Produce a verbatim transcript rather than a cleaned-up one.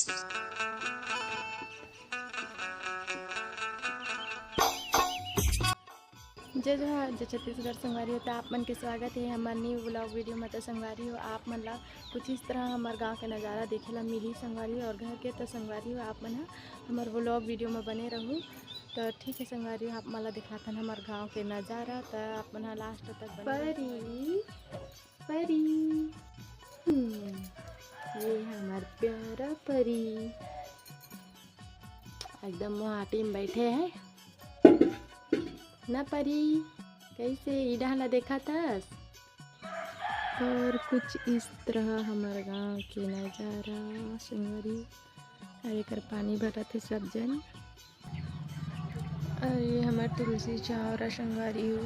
जय जोहार, जय छत्तीसगढ़ संगवारी हो। त आप मन के स्वागत हे हमर न्यू व्लॉग वीडियो में। त संगवारी हो, आप मन ला कुछ इस तरह हमर गांव के नज़ारा देखे ला मिली संगवारी हो, और घर के। त संगवारी हो, आप मन ह हमर व्लॉग वीडियो में बने रहू। त ठीक है संगवारी हो, आप मन ला दिखाथन हमर गांव के नज़ारा। त आप मन ह लास्ट तक बने रहू। परी, परी, हम्म, ये हमर प्यारा परी एकदम मोहाटी में बैठे है ना परी, कैसे ई डहन ला देखत हस? और कुछ इस तरह हमर गांव के नज़ारा संगवारी। अउ एकर पानी भरत हे सब जन। अउ ये हमर तुलसी चौरा संगवारी हो।